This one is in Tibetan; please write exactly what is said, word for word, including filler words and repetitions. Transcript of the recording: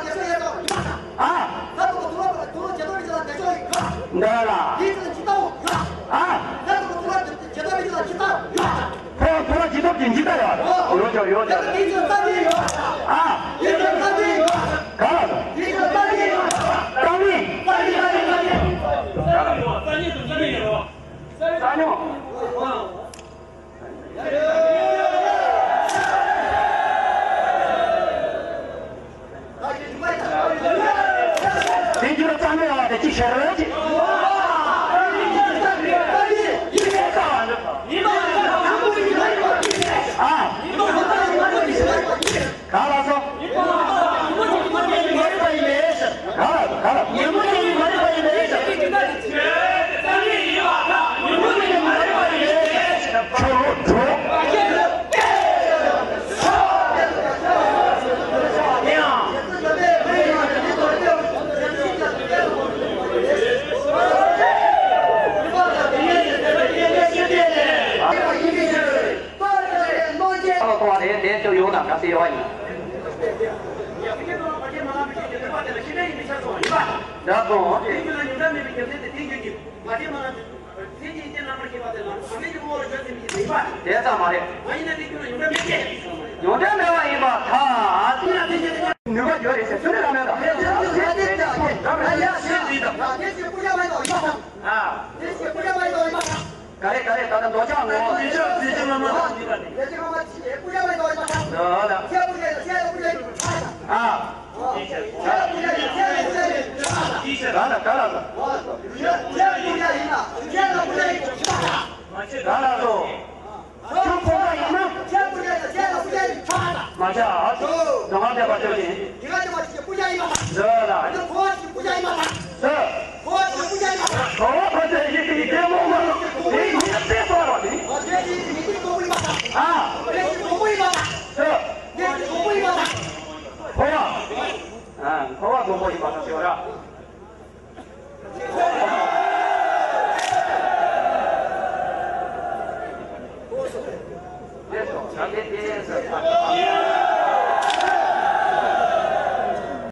ཨ། འདི་ལ། ཨ། ཁོང་ཁོ་རང་ཇི་ལྟར་གྱི་འཇི་ལྟར་ཡོད། ཡོད་ཅོག་ཡོད་ཅོག་ཨ། ག་ལ། ག་ལ། ས་ཉོ། དེ་རྒྱུ་ར་རྩ་མེད་ཡོང་བ་དེ་ཅི་ཤེས་རེད་ཅི། ཨ། ག་ལ་སོ། ག་ལ་ག་ལ། ཨ་ཁོ་བ་དེ་དེ་ཚོ་ཡོང་དང་ག་ཚོད་ཡོང་ཡིན། འདྲ་སོང་། དེ་ཙམ་མ་རེད། ཡོངས་གྲགས་མེད་པ་ཡིན་པ་ཐ། ནུས་པ་ཡོད་རེད་ཟེར་སུ་ནས་ལབ་མེད་དམ། ཨ། ག་རེ་ག་རེ་ད་ལྟ་འདོད་ཆགས་ངོ་། ལ་ལ། ཨ། ལ་ལ་ལ་ལ། ལ་ལ་ལ། ཁྱོད་ཁོ་པ་ཡིན་ན། མ་བྱ། དོ་སྣང་བྱས་པ་ཁྱོད་ཀྱིས། ལ་ལ། ཟེར། ཁོ་བ་ཁོ་ཚོས་ཡིད་ཀྱི་རྒན་མོ་མ་དེ་ཡིན་ན་དཔེ་སོང་བ་དེ། ཨ། ཁོ་བ། ཨ། ཁོ་བ་མགོན་པོ་ཡིན་པ་དང་ཞོ་ར།